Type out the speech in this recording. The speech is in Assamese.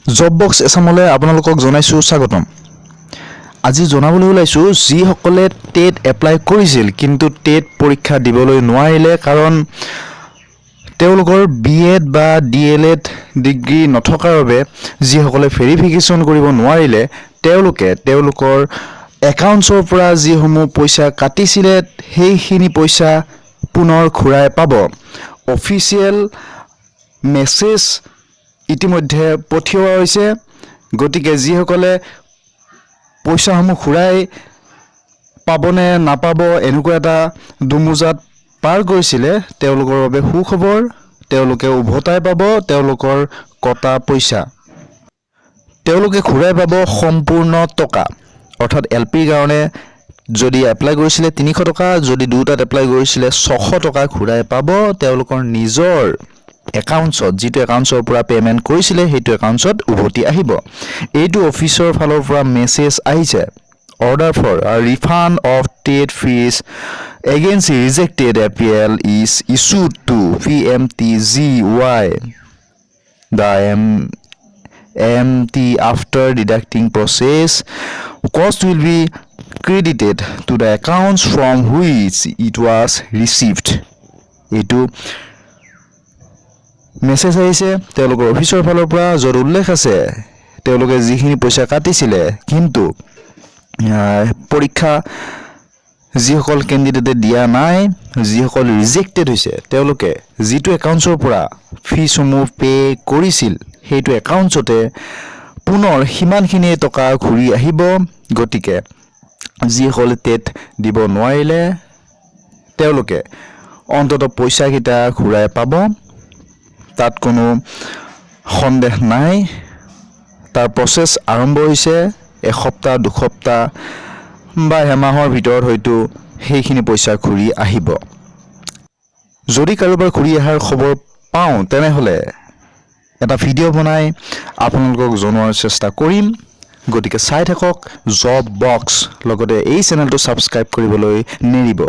জব বক্স এছামলৈ আপোনালোকক জনাইছোঁ স্বাগতম। আজি জনাবলৈ ওলাইছোঁ, যিসকলে টেট এপ্লাই কৰিছিল কিন্তু টেট পৰীক্ষা দিবলৈ নোৱাৰিলে, কাৰণ তেওঁলোকৰ বি এড বা ডি এল এড ডিগ্ৰী নথকাৰ বাবে যিসকলে ভেৰিফিকেশ্যন কৰিব নোৱাৰিলে, তেওঁলোকে তেওঁলোকৰ একাউণ্টছৰ পৰা যিসমূহ পইচা কাটিছিলে, সেইখিনি পইচা পুনৰ ঘূৰাই পাব। অফিচিয়েল মেছেজ ইতিমধ্যে পঠিওৱা হৈছে। গতিকে যিসকলে পইচাসমূহ ঘূৰাই পাবনে নাপাব এনেকুৱা এটা দুমোজাত পাৰ কৰিছিলে, তেওঁলোকৰ বাবে সুখবৰ। তেওঁলোকে উভতাই পাব তেওঁলোকৰ কটা পইচা। তেওঁলোকে ঘূৰাই পাব সম্পূৰ্ণ টকা। অৰ্থাৎ এল পিৰ কাৰণে যদি এপ্লাই কৰিছিলে 300 টকা, যদি দুটাত এপ্লাই কৰিছিলে 600 টকা ঘূৰাই পাব। তেওঁলোকৰ নিজৰ একাউণ্টছত, যিটো একাউণ্টছৰ পৰা পে'মেণ্ট কৰিছিলে, সেইটো একাউণ্টছত উভতি আহিব। এইটো অফিচৰ ফালৰ পৰা মেছেজ আহিছে। Order for refund of TET fees against rejected appeal is issued to PMTGY the MT after deducting process cost will be credited to the accounts from which it was received. এইটো মেছেজ আহিছে তেওঁলোকৰ অফিচৰ ফালৰ পৰা, য'ত উল্লেখ আছে তেওঁলোকে যিখিনি পইচা কাটিছিলে, কিন্তু পৰীক্ষা যিসকল কেণ্ডিডেটে দিয়া নাই, যিসকল ৰিজেক্টেড হৈছে, তেওঁলোকে যিটো একাউণ্টছৰ পৰা ফিজসমূহ পে' কৰিছিল, সেইটো একাউণ্টছতে পুনৰ সিমানখিনিয়ে টকা ঘূৰি আহিব। গতিকে যিসকলে টেট দিব নোৱাৰিলে, তেওঁলোকে অন্ততঃ পইচাকেইটা ঘূৰাই পাব, তাত কোনো সন্দেহ নাই। তাৰ প্ৰচেছ আৰম্ভ হৈছে। এসপ্তাহ, 2 সপ্তাহ বা এমাহৰ ভিতৰত হয়তো সেইখিনি পইচা ঘূৰি আহিব। যদি কাৰোবাৰ ঘূৰি অহাৰ খবৰ পাওঁ, তেনেহ'লে এটা ভিডিঅ' বনাই আপোনালোকক জনোৱাৰ চেষ্টা কৰিম। গতিকে চাই থাকক জব বক্স, লগতে এই চেনেলটো ছাবস্ক্ৰাইব কৰিবলৈ নেৰিব।